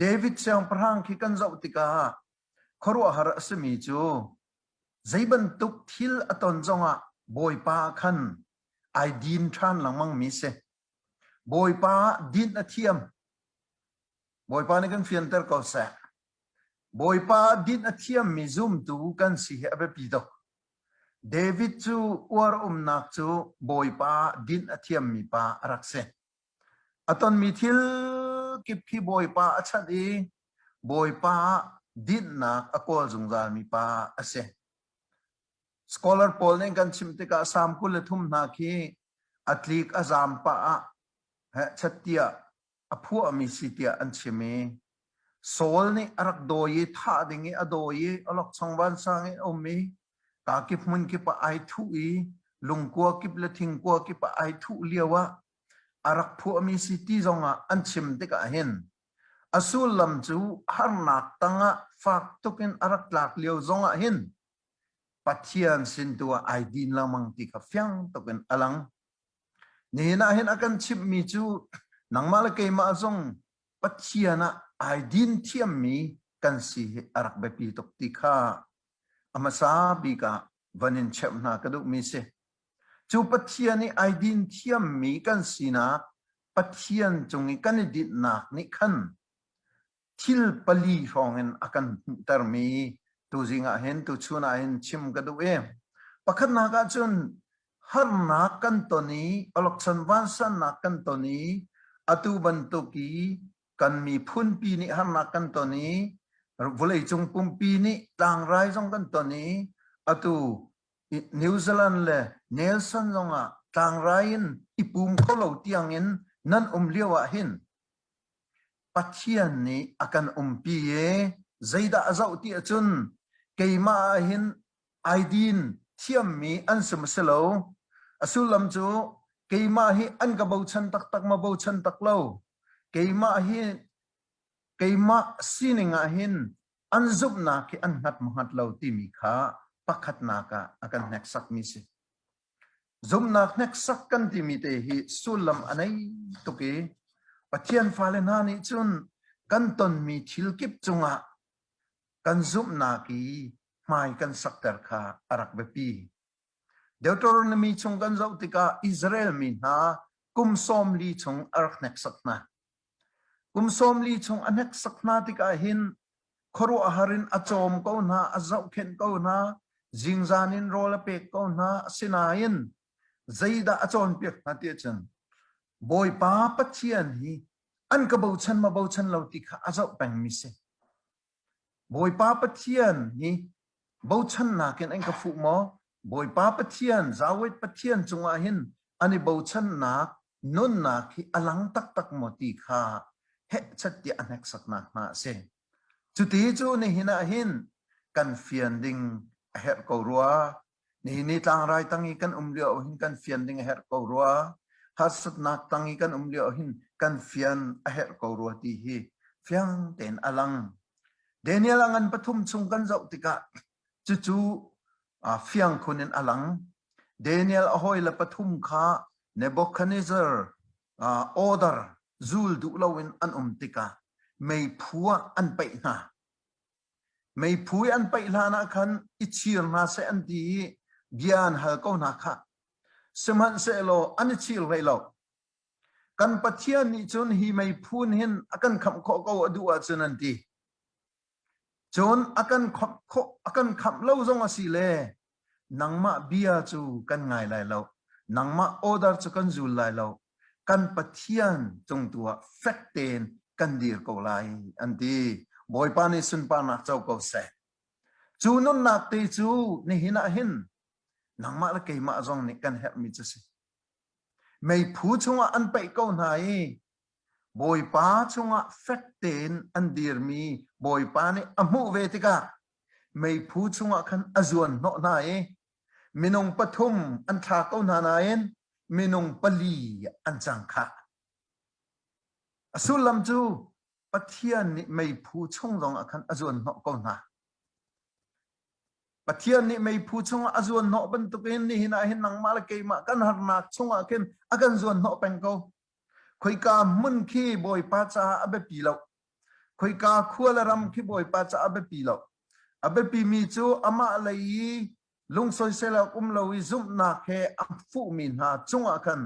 David siangpahrang khi kan zoh tikah khuaruahhar a simi cu zei bantuk thil a ton zongah Bawipa khan ai din ṭhan lengmang mi si. Bawipa din a thiam. Bawipa nih kan fianter ko seh. Bawipa din a thiammi zumtu kan si hi a biapi tuk. David cu uar umnak cu Bawipa din a thiammi pa a rak si. A tonmi thil kip khi Bawipa a chanh i Bawipa dinhnak a kawl zungzalmi pa a si. Scholar pawl nih kan chim tikah Salm 23 hna khi a tlik a zaam pah ah hehchat tiah a phuahmi si tiah an chim i Saul nih a rak dawi i thah ding i a dawi i awlokchong vansang in a um i kakip hmun kip ah ai thuh i lungkua kip le thingkua kip ah ai thuh lio ah a rak phuahmi si ti zongah an chim tikah hin a sullam cu harnak tangah fak tukin a rak tlak lio zongah hin Pathian sin tu ah ai din lengmang ti kha fiang tukin a lang. Nihin ah hin a kan chimhmi cu nangmah le keimah zong Pathian ah ai din thiammi kan si hi a rak biapi tuk ti kha a hmasa bik ah van in cheuh hna ka duhmi si. Cu Pathian i ai din thiammi kan sinak Pathian cung i kan i dinhnak nih khan thil pali hrawng in a kan hmuhtermi tuzing ah hin tuchun ah hin chim ka duh i pakhatnak ah cun harnak kan ton i awlokchon vansannak kan ton i atu bantuk i kan miphunpi nih harnak kan ton i vawleicung pumpi nih tlangrai zong kan ton i atu New Zealand le Nelson zong ah tlangrai in i pum kho lo tiang in nan um lio ah hin Pathian nih a kan umpi i zeidah a zoh ti ahcun keimah ah hin ai din thiammi an si maw si lo. A sullam cu keimah hi an ka bochan taktak ma bochan tak lo. Keimah hi keimah sining ah hin an zumhnak hi an hngat ma hngat lo timi kha pakhatnak ah a kan hneksakmi si. Zumhnak hneksak kan timi te hi sullam a nei tuk i Pathian fale hna nih cun kan tonmi thil kip cungah kan zumhnak i hmai kan sakter kha a rak biapi. Deuteronomy chung kan zoh tikah Israel mi hna kum 40 chung a rak hneksak hna. Kum 40 chung a hneksak hna tikah hin khuaruahhar in a cawm ko hna, a zohkhenh ko hna, zingzan in rawl a pek ko hna. Asinain zeidah a cawnpiak hna ti ahcun Bawipa Pathian hi an ka bochan ma bochan lo ti kha a zoh pengmi si. Bawipa Pathian hi bochannak in an ka fuh maw? Bawipa Pathian, Zawet Pathian cungah hin an i bochannak nunnak hi a lang taktak maw ti kha hehchat tiah a hneksaknak hna a si. Cuti cu nihin ah hin kan fian ding a herh ko rua. Nihin ni tlangrai tang i kan um lio hin kan fian ding a herh ko rua. Harsatnak tang i kan um lio hin kan fian a herh ko rua ti hi fiang tein a lang. Daniel a ngan pathum chung kan zoh tikah cucu fiang khun in a lang. Daniel a hawile pathum kha Nebuchadnezzar order zul duh loin an um tikah meiphu ah an paih hna. Meiphu i an paih hlan ah khan i chir hna seh an ti i bia an hal ko hna khah. Sihmanhsehlaw an i chir hlei lo. Kan Pathian nih cun hi meiphu hin a kan khamh khawh ko a duh ahcun an ti. Cun a kan khamh khawh a kan khamh lo zong a si le nangmah bia cu kan ngai lai lo. Nangmah order cu kan zul lai lo. Kan Pathian cung tu ah fek tein kan dir ko lai an ti. Bawipa nih sunparnak co ko seh. Cu nunnak te cu nihin ah hin nangmah le keimah zong nih kan herhmi cu si. Meiphu chungah an paih ko hna i Bawipa chungah fek tein an dirmi Bawipa nih a hmuh ve tikah meiphu chungah khan a zuan hnawh hna i minung pathum an thla ko hna nain minung pali an cang khah. A sullam cu Pathian nih meiphu chung zongah khan a zuan hnawh ko hna. Pathian nih meiphu chungah a zuan hnawh bantukin nihin ah hin nangmah le keimah kan harnak chungah khin a kan zuan hnawh peng ko. Khoika hmun khi Bawipa caah a biapi lo. Khoika khua le ram khi Bawipa caah a biapi lo. A biapi mi cu amah lei i lungsoisel awk um lo i zumhnak he a fuhmi hna cungah khan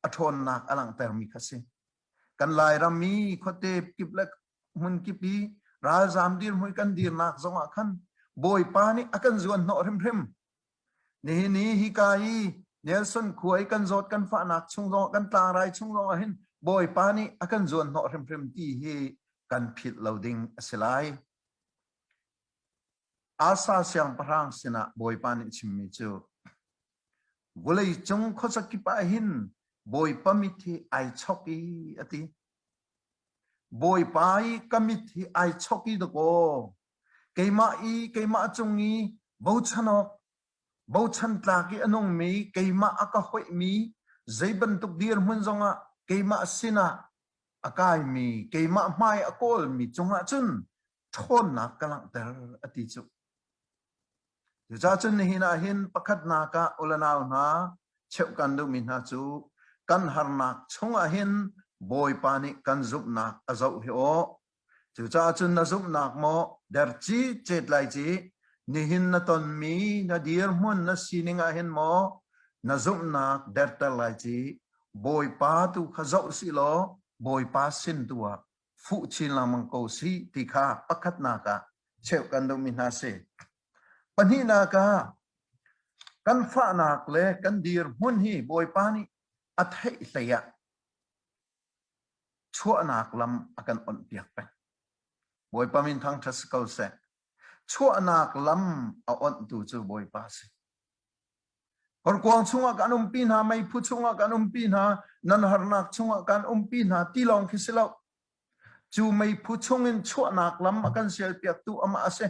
a ṭhawnnak a langhtermi kha si. Kan Lairam i khuate kip le hmun kip i ralzaam dirhmun kan dirnak zongah khan Bawipa nih a kan zuan hnawh hrimhrim. Nihin i hika i Nelson khua i kan zawt kan fahnak chung zong kan tlangrai chung zong ah hin Bawipa nih a kan zuan hnawh hrimhrim ti hi kan philh lo ding a si lai. Asa siangpahrang sinah Bawipa nih chimmi cu vawlei cung khuazakip ah hin Bawipa mit hi ai chok i a ti. Bawipa i ka mit hi ai chok i dakaw Keimah i keimah cung i bochan awk, bochan tlak i a nungmi keimah a ka hoihmi zei bantuk dirhmun zongah keimah sinah a kaimi keimah hmai a kawlmi cungah cun ṭhawnnak ka langhter a ti cu. Cucaah cun nihin ah hin pakhatnak ah u le nau hna cheuh kan duhmi hna cu kan harnak chungah hin Bawipa nih kan zumhnak a zoh hi aw. Cucaah cun na zumhnak maw der ci cet lai ci, nihin na tonmi na dirhmun na sining ah hin maw na zumhnak derter lai ci, Bawipa tu kha zoh sih law Bawipa sin tu ah fuh chin lengmang ko sih ti kha pakhatnak ah cheuh kan duhmi hna si. Pahnihnak ah kan fahnak le kan dirhmun hi Bawipa nih a theih hlei ah chuahnak lam a kan onhpiak peng. Bawipa min thangṭhat si ko seh. Chuahnak lam a onhtu cu Bawipa a si. Horkuang chungah kan umpi hna, meiphu chungah kan umpi hna, nan harnak chungah kan umpi hna ti lawng khi si lo. Cu meiphu chungin chuahnak lam a kan sialpiaktu amah a si.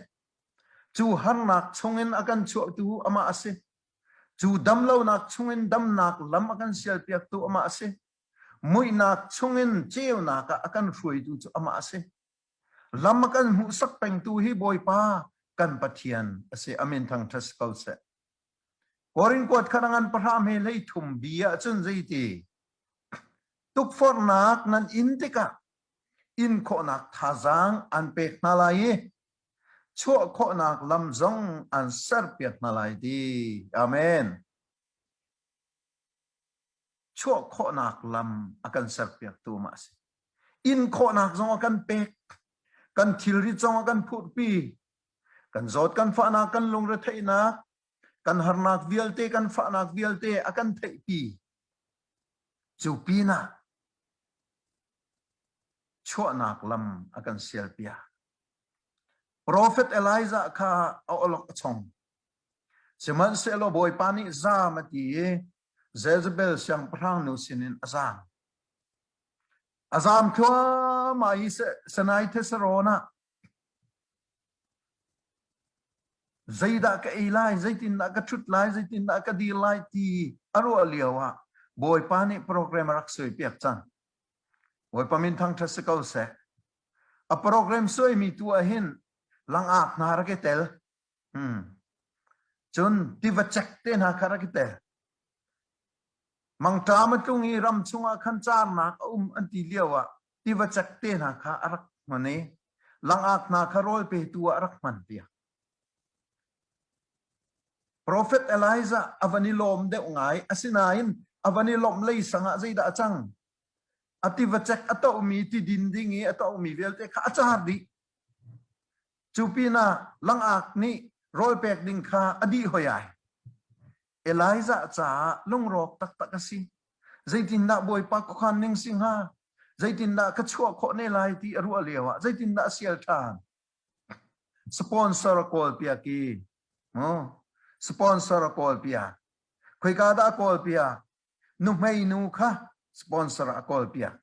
Cu harnak chungin a kan chuahtu amah a si. Cu damlonak chungin damnak lam a kan sialpiaktu amah a si. Muihnak chungin ceunak ah a kan hruaitu cu amah a si. Lam a kan hmuhsak pengtu hi Bawipa kan Pathian a si. Amin thangṭhat si ko seh. Korin kuat khat a ngan pahra hme hlei thum bi ahcun zeiti? Tukforhnak nan in tikah in khawhnak thazaang an pek hna lai i chuah khawhnak lam zong an serpiak hna lai ti. Amen. Chuah khawhnak lam a kan serpiaktu mah a si. Inn khawhnak zong a kan pek. Kan thilri zong a kan phurhpi. Kan zawt kan fahnak, kan lungretheihnak, kan harnak vialte, kan fahnak vialte a kan theihpi. Cu pinah chuahnak lam a kan sialpiak. Prophet Elijah kha a olok a chong. Sihmanhsehlaw Bawipa nih zaam a ti i Jezebel siangpahrang nu sinin a zaam. A zaam thluahmah i Sinai thesarawn ah zeidah ka ei lai, zeitindah ka ṭhut lai, zeitindah ka dir lai ti a ruah lio ah Bawipa nih program a rak suaipiak cang. Bawipa min thangṭhat si ko seh. A program suaimi tu ah hin langak hna rak i tel. Hmm. Cun tiva cek te hna kha rak i tel. Mangṭam a tlung i ram chungah khan carnak a um an ti lio ah tiva cek te hna kha a rak hman i langak hna kha rawl petu ah a rak hman piak. Profet Elijah a van i lawm deuh ngai asinain a van i lawmh lei sangah zeidah a cang? A tiva cek a tohmi ti din ding i a tohmi vialte kha a car dih. Cu pinah langak nih rawl pek ding kha a dih hoi ai. Elijah caah lungrawk taktak a si. Zeitindah Bawipa khuakhan ning si hnga? Zeitindah ka chuah khawh ne lai ti a ruah lio ah zeitindah a sial ṭhan? Sponsor a kawl piak i, sponsor a kawl piak. Khoika dah a kawl piak? Nuhmei nu kha sponsor a kawl piak.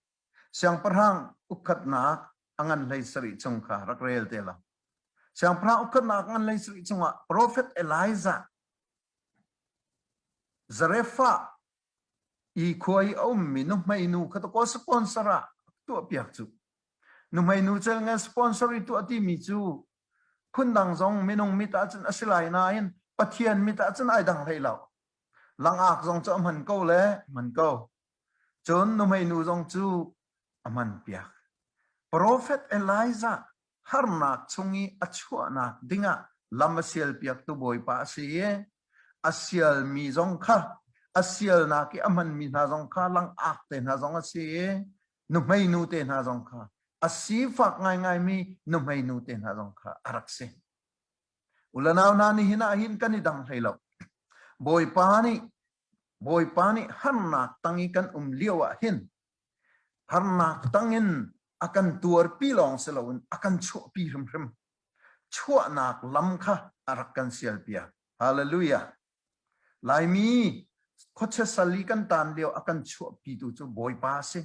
Siangpahrang ukhatnak a ngan hlei sarih chung kha rak rel te lo. Siangpahrang ukhatnak ngan hlei sarih chungah Prophet Elijah Zarephath i khua i a ummi nuhmei nu kha takaw sponsor ah tuah piak cu. Nuhmei nu cel ngan sponsor i tuah timi cu phundang zong minung mit ahcun a si lai nain Pathian mit ahcun ai dang hlei lo. Langak zong cu a hman ko le hman ko. Cun nuhmei nu zong cu a hman piak. Profet Elijah harnak chung i a chuahnak dingah lam a sialpiaktu Bawipa a si i a sialmi zong kha a sialnak i a hmanmi hna zong kha langak te hna zong a si i nuhmei nu te hna zong kha a sifak ngaingaimi nuhmei nu te hna zong kha a rak si. Ulanau hna nihin ah hin kan i dang hlei lo. Bawipa nih Bawipa nih harnak tang i kan um lio ah hin harnak tangin a kan tuarpi lawng si loin a kan chuahpi hrimhrim. Chuahnak lam kha a rak kan sialpiak. Hallelujah. Laimi khuachia sal i kan tan lio a kan chuahpitu cu Bawipa a si.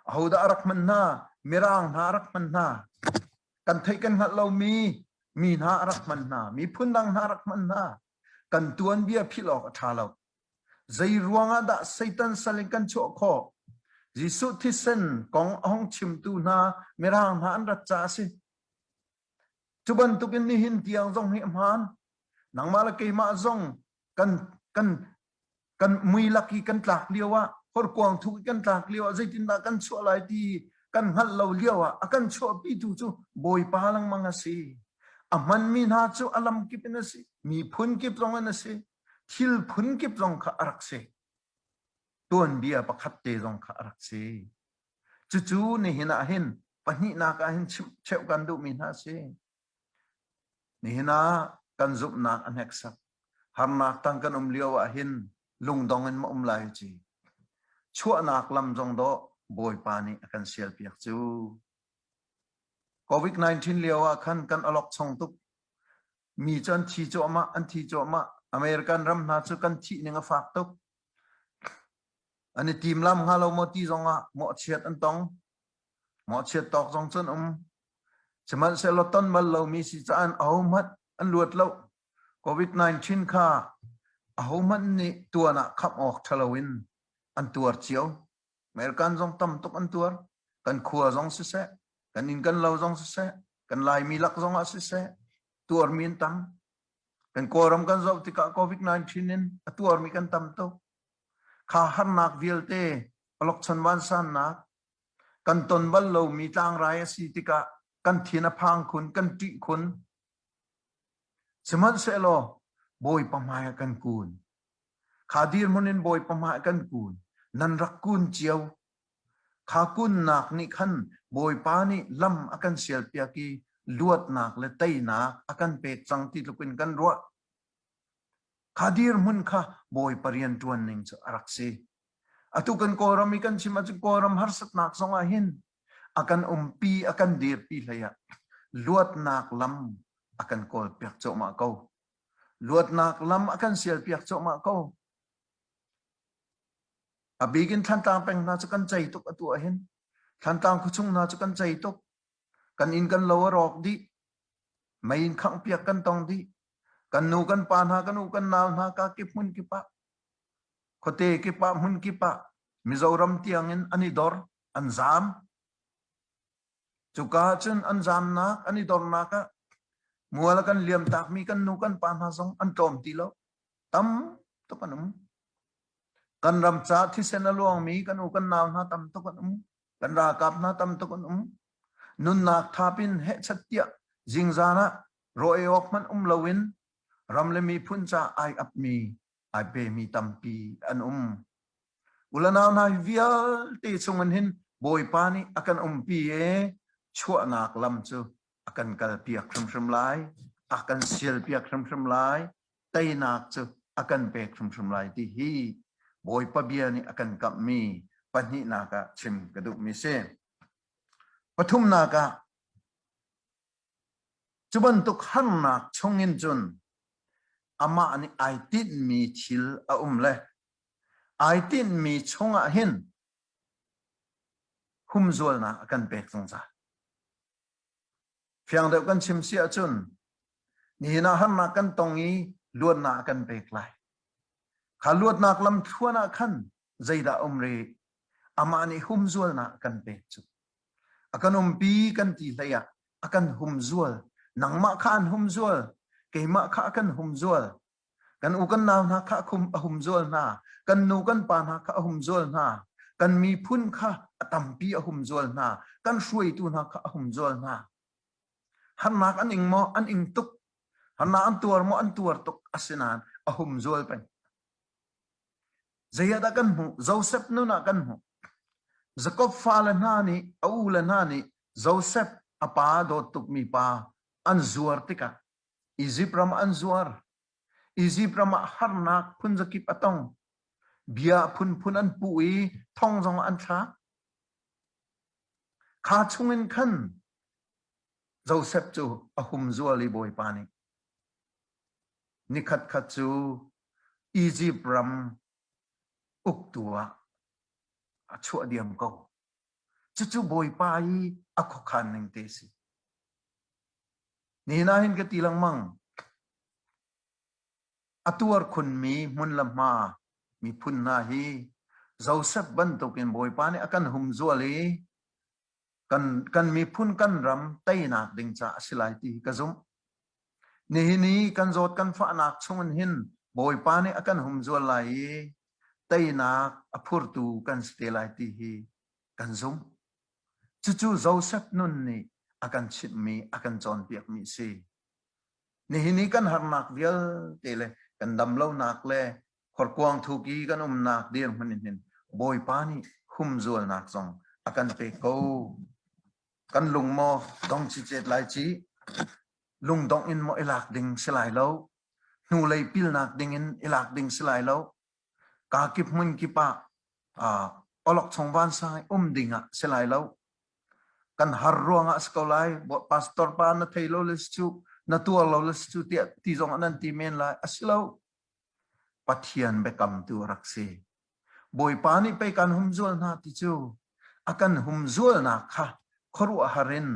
Ahodah a rak hman hna? Mirang hna a rak hman hna. Kan theih kan hngalh lomi mi hna a rak hman hna. Miphun dang hna a rak hman hna. Kan tuanbia philh awk a ṭha lo. Zei ruangah dah Satan sal in kan chuah khawh? Jesuh thisen kong a hung chimtu hna Mirang hna an rat caah a si. Cu bantukin nihin tiang zong hi a hmaan. Nangmah le keimah zong kan kan kan mui lak i kan tlak lio ah horkuang thuk i kan tlak lio ah zeitindah kan chuah lai ti kan hngalh lo lio ah a kan chuahpitu cu Bawipa lengmang a si. A hmanmi hna cu a lam kip in a si, miphun kip zong in a si, thil phun kip zong kha a rak si. Tuanbia pakhat te zong kha a rak si. Cucu nihin ah hin pahnihnak ah hin chimh cheuh kan duhmi hna a si. Nihin ah kan zumhnak a hneksak. Harnak tang kan um lio ah hin lungdong in ma um lai ci. Chuahnak lam zong dawh Bawipa nih a kan sialpiak cu. COVID-19 lio ah khan kan alok chong tuk. Mi cu an thi cuahmah, an thi cuahmah. American ram hna cu kan thih ning a fak tuk. An i timlam hnga lo maw ti zong ah mawhchiat an tong. Mawhchiat tawk zong cun um. Sihmanhsehlaw ton bal lomi si caah ahohmanh an luat lo. COVID-19 kha ahohmanh nih tuan ah khamh awk ṭha loin an tuar cio. American zong tam tuk an tuar. Kan khua zong siseh, kan inn kan lo zong siseh, kan Laimi lak zong ah siseh, tuarmi an tam. Kan Kawlram kan zoh tikah COVID-19 in a tuarmi kan tam tuk. Kha harnak vialte awlokchon vansannak kan ton bal lomi tlangrai a si tikah kan thin a phang khun, kan ṭih khun. Sihmanhsehlaw Bawipa hmai ah kan kun. Kha dirhmun in Bawipa hmai ah kan kun. Nan rak kun cio. Kha kunnak nih khan Bawipa nih lam a kan sialpiak i luatnak le teinak a kan pek cang ti tluk in kan ruah. Kha dirhmun kha Bawipa rianṭuan ning cu a rak si. Atu kan Kawlram i kan chim ahcun Kawlram harsatnak zong ah hin a kan umpi, a kan dirpi hlei ah luatnak lam a kan kawlpiak cuahmah ko. Luatnak lam a kan sialpiak cuahmah ko. A bik in Thlantlang peng hna cu kan cei tuk atu ah hin. Thlantlang khuachung hna cu kan cei tuk. Kan inn kan lo a rawk dih. Mei in khanghpiak kan tong dih. Kan nu kan pa hna, kan u kan nau hna ka kip hmun kip ah khuate kip ah hmun kip ah Mizoram tiang in an i dor, an zaam. Cuka cun an zaamnak, an i dornak ah mual a kan liam takmi kan nu kan pa hna zong an tlawm ti lo. Tam tuk an um. Kan ram ca thisen a luangmi kan u kan nau hna tam tuk an um. Kan ralkap hna tam tuk an um. Nunnak thap in hehchat tiah zingzan ah raw ei awk hmanh um loin ram le miphun ca ai apmi ai pemi tampi an um. Ulanau hna hi vialte chungin hin Bawipa nih a kan umpi i chuahnak lam cu a kan kalpiak hrimhrim lai, a kan sialpiak hrimhrim lai, teinak cu a kan pek hrimhrim lai ti hi Bawipa bia nih a kan kamhmi pahnihnak ah chim ka duhmi si. Pathumnak ah Cu bantuk harnak chungin cun amah nih ai tinhmi thil a um le ai tinhmi chungah hin humzualnak a kan pek zungzal. Fiang deuh kan chim si ahcun nihin ah harnak kan tong i luatnak a kan pek lai. Kha luatnak lamthluan ah khan zeidah um rih? Amah nih humzualnak a kan pek cu. A kan umpi kan ti hlei ah a kan humzual. Nangmah kha an humzual. Keimah kha a kan humzual. Kan u kan nau hna kha a humzual hna. Kan nu kan pa hna kha a humzual hna. Kan miphun kha A tampi a humzual hna. Kan hruaitu hna kha a humzual hna. Harnak an ing maw? An ing tuk. Harnak an tuar maw? An tuar tuk. Asinain a humzual peng. Zei ah dah kan hmuh? Joseph nun ah kan hmuh. Jakob fale hna nih, a u le hna nih Joseph a pa dawt tukmi pa an zuar tikah Izipt ram an zuar. Izipt ram ah harnak phunzakip a tong. Bia phunphun an puh i thong zong an thlak. Kha chungin khan Joseph cu a humzual i Bawipa nih nikhat khat cu Izipt ram uktu ah a chuah diam ko. Cucu Bawipa i a khuakhan ning te si. Nihin ah hin ka ti lengmang. A tuar khunmi hmun le hma miphun hna hi Joseph bantukin Bawipa nih a kan humzual i kan, kan miphun kan ram teinak ding caah a si lai ti hi ka zumh. Nihin i kan zawt kan fahnak chungin hin Bawipa nih a kan humzual lai i teinak a phurtu kan si te lai ti hi kan zumh. Cucu Joseph nun nih a kan chimhmi, a kan cawnpiakmi a si. Nihin i kan harnak vialte le kan damlonak le horkuang thuk i kan umnak dirhmun in hin Bawipa nih humzualnak zong a kan pek ko. Kan lung maw dong cicet lai ci, lungdongh in maw i lak ding si lai lo, hnulei pilnak ding in i lak ding si lai lo, kaa kip hmun kip ah awlokchong vansang i um ding ah si lai lo. Kan har ruangah a si ko lai. Pastor pa na thei lo le si cu, na tuar lo le si cu tiah ti zong ah nan ti men lai. A si lo. Pathian biakam tu a rak si. Bawipa nih pei kan humzual hna ti cu a kan humzualnak kha khuaruahhar in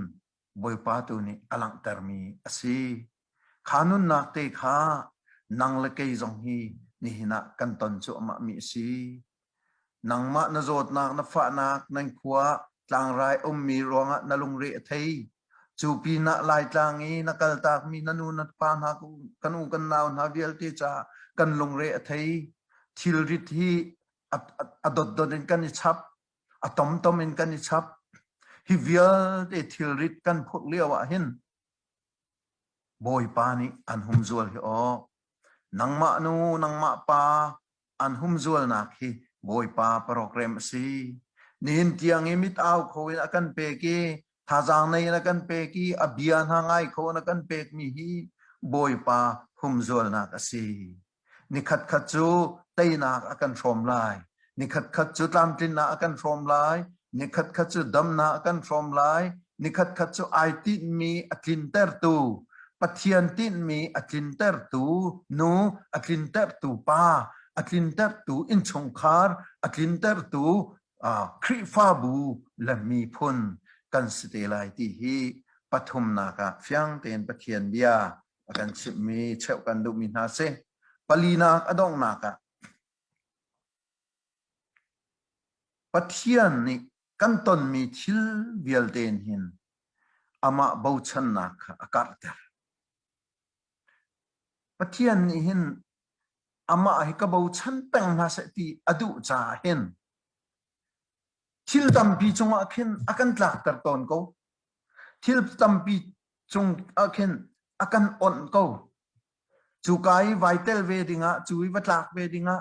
Bawipa tu nih a langhtermi a si. Kha nunnak te kha nang le kei zong hi nihin ah kan ton cuahmah mi a si. Nangmah na zawtnak, na fahnak, nan khua tlangrai ummi ruangah na lungre a thei. Cu pinah Laitlang i na kaltakmi na nu na pa hna kan u kan nau hna vialte caah kan lungre a thei. Thilrit hi a dotdot in kan i chap, a tomtom in kan i chap. Hi vialte thilrit kan phurh lio ah hin Bawipa nih an humzual hi aw. Nangmah nu, nangmah pa an humzualnak hi Bawipa program a si. Nihin tiang i mit au kho in a kan pek i thazaang nei in a kan pek i a bia hna ngai kho in a kan pekmi hi Bawipa humzualnak a si. Nikhat khat cu teinak a kan hrawm lai. Nikhat khat cu tlamtlinnak a kan hrawm lai. Nikhat khat cu damnak a kan hrawm lai. Nikhat khat cu ai tinhmi a tlintertu, Pathian tinhmi a tlintertu nu, a tlintertu pa, a tlintertu innchungkhar, a tlintertu Khrihfabu le miphun kan si te lai ti hi pathumnak ah fiang tein Pathian bia a kan chimhmi cheuh kan duhmi hna si. Palinak a donghnak ah Pathian nih kan tonmi thil vialte in hin amah bochannak kha a karhter. Pathian nih hin amah hi ka bochan peng hna seh ti a duh caah hin thil tampi cungah khin a kan tlakter tawn ko. Thil tampi cung ah khin a kan onh ko. Cu ka i vai tel ve dingah, cu i va tlak ve dingah,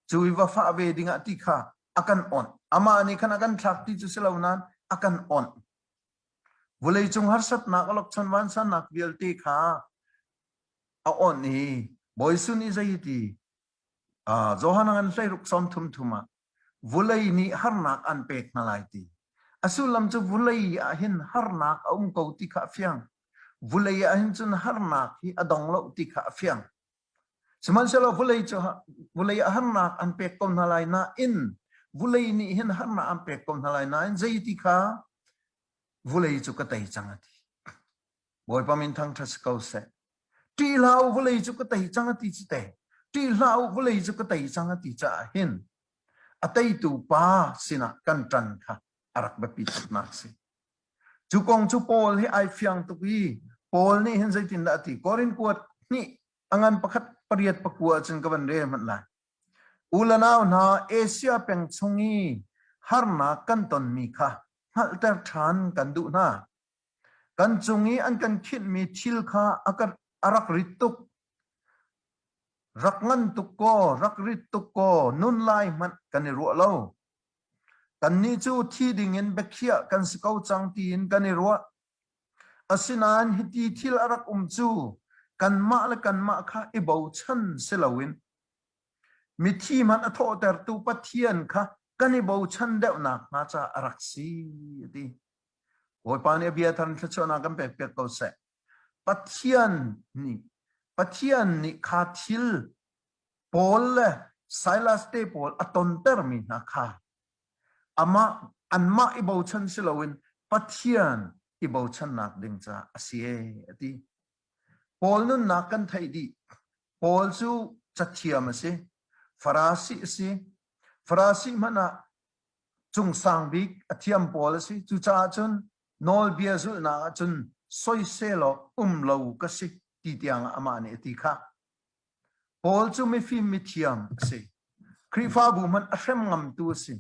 cu i va fah ve dingah ti kha a kan onh. Amah nih khan a kan thlak ti cu si lo nain a kan onh. Vawleicung harsatnak awlokchon vansannak vialte kha a onh i Bawi Jesuh nih zei ti Johan ngan hleiruk sawm thum thum ah vulei nih harnak an pek hna lai ti. A sullam cu vulei ah hin harnak a um ko ti kha a fiang. Vulei ah hin cun harnak hi a dong lo ti kha a fiang. Sihmanhsehlaw vulei cu vulei ah harnak an pek ko hna lai nain vulei nih hin harnak an pek ko hna lai nain zei ti kha vulei cu ka tei cang a ti. Bawipa min thangṭhat si ko seh. Ṭih hlah u vawlei cu ka tei cang a ti cu te. Ṭih hlah u vawlei cu ka tei cang a ti caah hin a teitu pa sinah kan ṭan kha a rak biapi tuknak a si. Cu kong cu Paul hi ai fiang tuk i Paul nih hin zeitindah a ti? Korin kuat hnih a ngan pakhat pariat pakua ahcun ka van rel hmanh lai. U le nau hna, Asia peng chung i Harnak kan tonmi kha hngalhter ṭhan kan duh hna. Kan cung i an kan khinhmi thil kha a rak rit tuk. Rak ngan tuk kaw, rak rit tuk kaw, nun lai hmanh kan i ruah lo. Kannih cu thi dingin biakhiah kan si ko cang tiin kan i ruah. Asinain hiti thil a rak um cu kanmah le kanmah kha i bochan si loin mithi hmanh a thawhtertu Pathian kha kan i bochan deuh nakhnga caah a rak si, a ti. Bawipa nih a bia thar in thluachuahnak kan pekpiak ko seh. Pathian nih Pathian nih kha thil Paul le Silas te pawl a tontermi hna kha amah anmah i bochan si loin Pathian i bochannak ding caah a si ee a ti. Paul nunnak kan theih dih. Paul cu cathiam a si. Farasi a si. Farasi hmanh ah cungsang bik a thiam pawl a si. Cucaah cun nawlbia zulhnak ahcun soisel awk um lo ka si ti tiang ah amah nih a ti khah. Paul cu mifim mithiam a si. Khrihfabu hmanh a hrem ngamtu a si.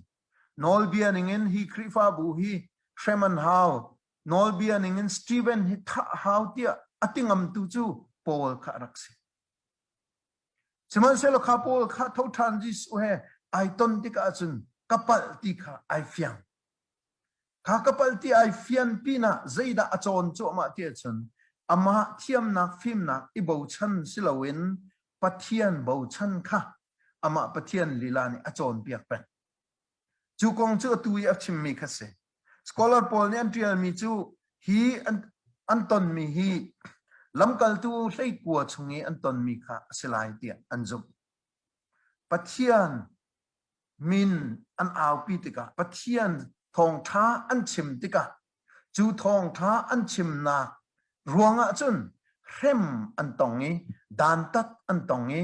Nawlbia ningin hi Khrihfabu hi hrem an hau. Nawlbia ningin Stephen hi thah hau tiah a ti ngamtu cu Paul kha a rak si. Sihmanhsehlaw kha Paul kha tho ṭhan Jesuh he ai ton tikah cun ka palh ti kha ai fiang. Kha ka palh ti ai fian pinah zeidah a cawn cuahmah ti ahcun amah thiamnak fimnak i bochan si loin Pathian bochan kha amah Pathian lila nih a cawnpiak peng. Cu kong cu atu i a chimmi kha si. Scholar pawl nih an ṭialmi cu hi an, an tonmi hi lamkaltu hleikua chung i an tonmi kha a si lai tiah an zumh. Pathian min an aupi tikah Pathian thawngṭha an chim tikah cu thawngṭha an chimnak ruangah cun hrem an tong i dantat an tong i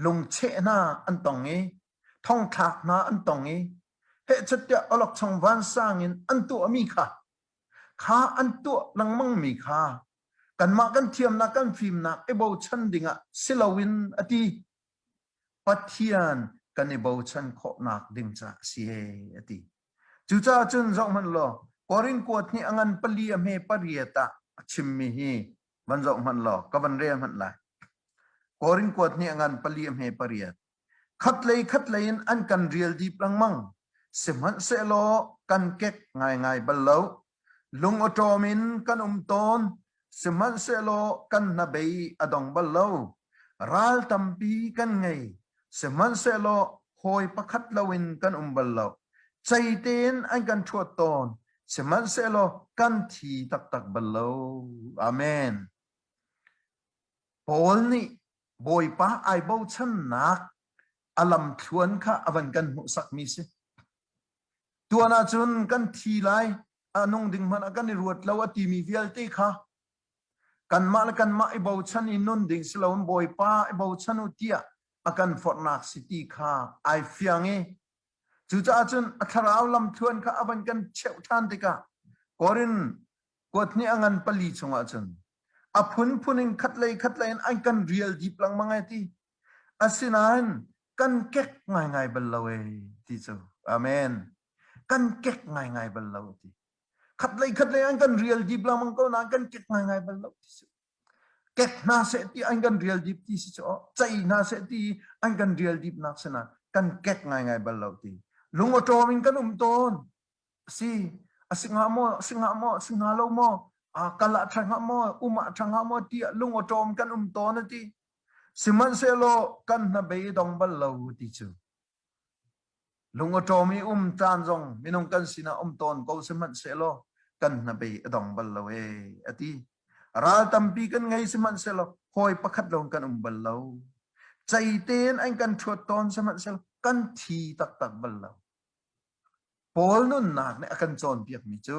lungcheh hna an tong i thongthlak hna an tong i hehchat tiah awlokchong vansang in an tuahmi kha kha an tuah lengmangmi kha kanmah kan thiamnak kan fimnak i bochan dingah si loin a ti Pathian kan i bochan khawhnak ding caah a si a ti. Cucaah cun zohhmanh law Korin kuat nih a ngan pali a hme pariat ah a chimmi hi van zoh hmanh law ka van rel hmanh lai. Korin kuat nih a ngan pali a hme pariat. Khatlei khatlei in an kan rial dip lengmang. Sihmanhsehlaw kan kek ngaingai bal lo. Lungawṭawm in kan um tawn, sihmanhsehlaw kan hnabei a dong bal lo. Ral tampi kan ngei, sihmanhsehlaw hawi pakhat loin kan um bal lo. Cei tein an kan ṭhuat tawn, sihmanhsehlaw kan thi taktak bal lo. Amen. Paul nih Bawipa ai bochannak a lamthluan kha a van kan hmuhsakmi si. Tuan ahcun kan thi lai, a nung ding hmanh ah kan i ruat lo a timi vialte kha kanmah le kanmah i bochan i nun ding si loin Bawipa i bochan u tiah a kan forhnak si ti kha ai fiang i cucaah cun a thlarau lamthluan kha a van kan cheuh ṭhan tikah Korin kuat hnih a ngan pali chungah cun a phunphun in khatlei khatlei in an kan rial dip lengmang ai ti. Asinain kan kek ngaingai bal lo e ti cu. Amen. Kan kek ngaingai bal lo ti. Khatlei khatlei an kan rial dip lengmang ko nain kan kek ngaingai bal lo ti cu. Kek hna seh ti an kan rial dip ti si cu cei hna seh ti an kan rial dip nak sina kan kek ngaingai bal lo ti. Lungawṭawm in kan um tawn. Si, a si hnga maw, a si hnga maw, a si hnga lo maw, kal ah ṭha hnga maw, um ah ṭha hnga maw tiah lungawṭawm kan um tawn a ti. Sihmanhsehlaw kan hnabei dong bal lo ti cu. Lungawṭawm i um caan zong minung kan sinah um tawn ko sihmanhsehlaw kan hnabei a dong bal lo ee a ti. Ral tampi kan ngei sihmanhsehlaw hawi pakhat lawng kan um bal lo. Cei tein an kan ṭhuat tawn sihmanhsehlaw kan thi taktak bal lo. Paul nunnak nih a kan cawnpiakmi cu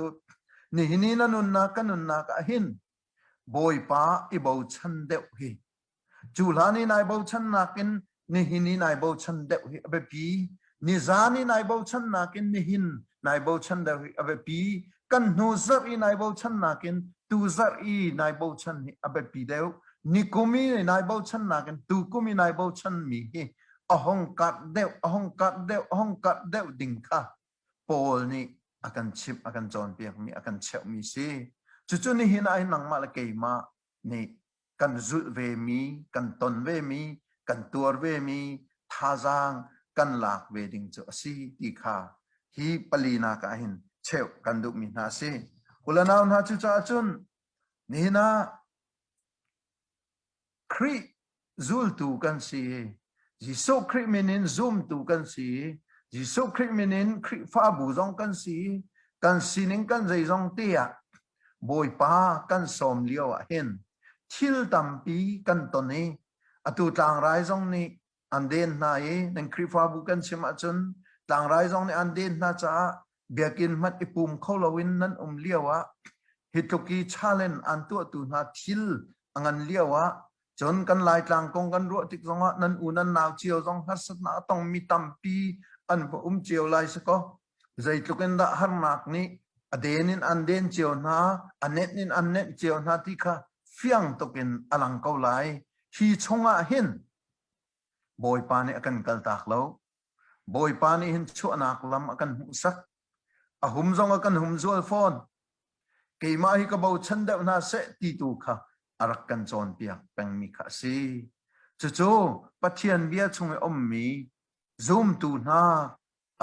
nihin i na nunnak ka nunnak ah hin Bawipa i bochan deuh hi cu hlan i nai bochannak in nihin i nai bochan deuh hi a biapi nizan i nai bochannak in nihin nai bochan deuh hi a biapi kan hnu zarh i nai bochannak in tu zarh i nai bochan hi a biapi deuh nikum i nai bochannak in tukum i nai bochan mi hi a hong karh deuh a hong karh deuh a hong karh deuh ding kha. Paul nih a kan chimh, a kan cawnpiakmi, a kan cheuhmi si. Cucu nihin ah hin nangmah le keimah nih kan zulh vemi, kan ton vemi, kan tuar vemi, thazaang kan lak ve ding cu a si ti kha hi palinak ah hin cheuh kan duhmi hna a si. Ulanau hna cucaah cun nihin ah Khrih zultu kan si. Jesuh Khrih min in zumtu kan si. Jesuh Khrih min in Khrihfabu zong kan si. Kan sining kan zeizong te ah Bawipa kan sawm lio ah hin thil tampi kan ton i atu tlangrai zong nih an den hna i nan Khrihfabu kan chim ahcun tlangrai zong nih an den hna caah biakinn hmanh i pum kho loin nan um lio ah hi tluk i challenge an tuahtu hna thil a ngan lio ah cun kan Laitlang kong kan ruah tik zongah nan u nan nau cio zong harsatnak a tongmi tampi an va um cio lai si kaw zeitluk in dah harnak nih a den in an den cio hna a nenh in an nenh cio hna ti kha fiang tuk in a lang ko lai. Hi chungah hin Bawipa nih a kan kaltak lo. Bawipa nih hin chuahnak lam a kan hmuhsak. A hum zong a kan humzual fawn. Keimah hi ka bochan deuh hna seh ti tu kha a rak kan cawnpiak pengmi kha a si. Cucu Pathian bia chung i ummi zumtu hna,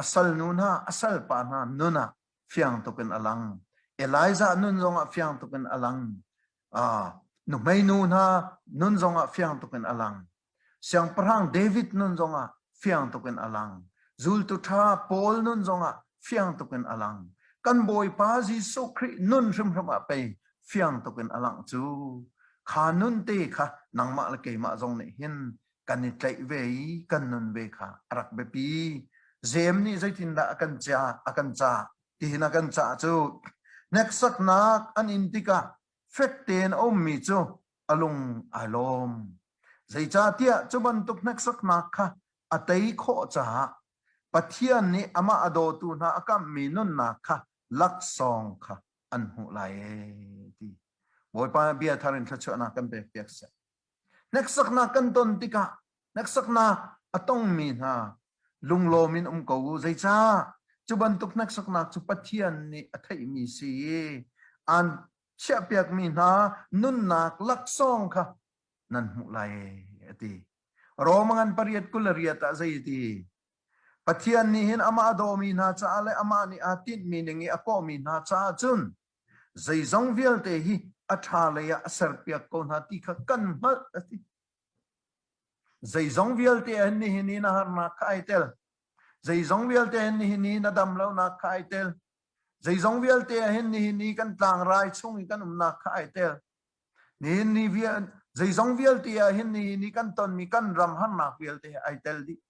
a salnu hna, a salpa hna nun ah fiang tuk in a lang. Elijah nun zongah fiang tuk in a lang. Ah, nuhmeinu hna nun zongah fiang tuk in a lang. Siangpahrang David nun zongah fiang tuk in a lang. Zultu ṭha Paul nun zongah fiang tuk in a lang. Kan Bawipa Jesuh Khrih nun hrimhrim ah pei fiang tuk in a langh cu. Kha nun te kha nangmah le keimah zong nih hin kan i tlaih ve i kan nun ve kha a rak biapi. Jeim nih zeitindah a kan ca a kan cah tihin a kan cah cu hneksaknak an in tikah fek tein a ummi cu a lung ai lawm. Zeicahtiah cu bantuk hneksaknak kha a tei khawh caah Pathian nih amah a dawtu hna a kamhmi nunnak kha laksawng kha an hmuh lai ee ti. Bawipa bia thar in thluachuahnak kan pek piak seh. Hneksaknak kan ton tikah hneksaknak a tongmi hna lunglawm in um ko u. Zeicah? Cu bantuk hneksaknak cu Pathian nih a theihmi si i aan chiahpiakmi hna nunnak laksawng kha nan hmuh lai a ti. Roma ngan pariat 28 ah zei ti? Pathian nih hin amah a dawmi hna caah le amah nih aa tinhmi ning i a kawhmi hna caah cun zeizong vialte hi a ṭha lei ah a serpiak ko hna ti kha kan hngalh a ti. Zeizong vialte ah hin nihin i na harnak kha ai tel. Zeizong vialte hin nihin i na dam lonak kha ai tel. Zeizong vialte ah hin nihin i kan tlangrai chung i kan umnak kha ai tel. Nihin ni vial zeizong vialte ah hin nihin i kan tonmi kan ram harnak vialte ai tel dih.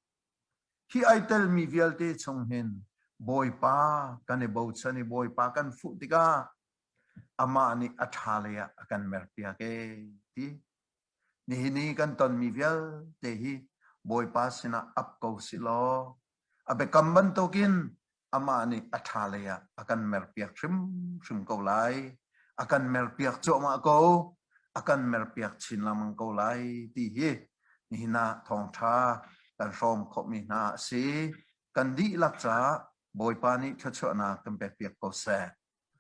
Hi ai telmi vialte chung hin Bawipa kan i bochan i Bawipa kan fuh tikah amah nih a ṭha lei ah a kan merpiak ee ti. Nihin i kan tonmi vialte hi Bawipa sinah ap ko si law a biakam bantukin amah nih a ṭha lei ah a kan merpiak hrimhrim ko lai. A kan merpiak cuahmah ko. A kan merpiak chin lengmang ko lai ti hi nihin ah thawngṭha kan hrawm khawhmi hna a si. Kan dihlak caah Bawipa nih thluachuahnak kan pekpiak ko seh.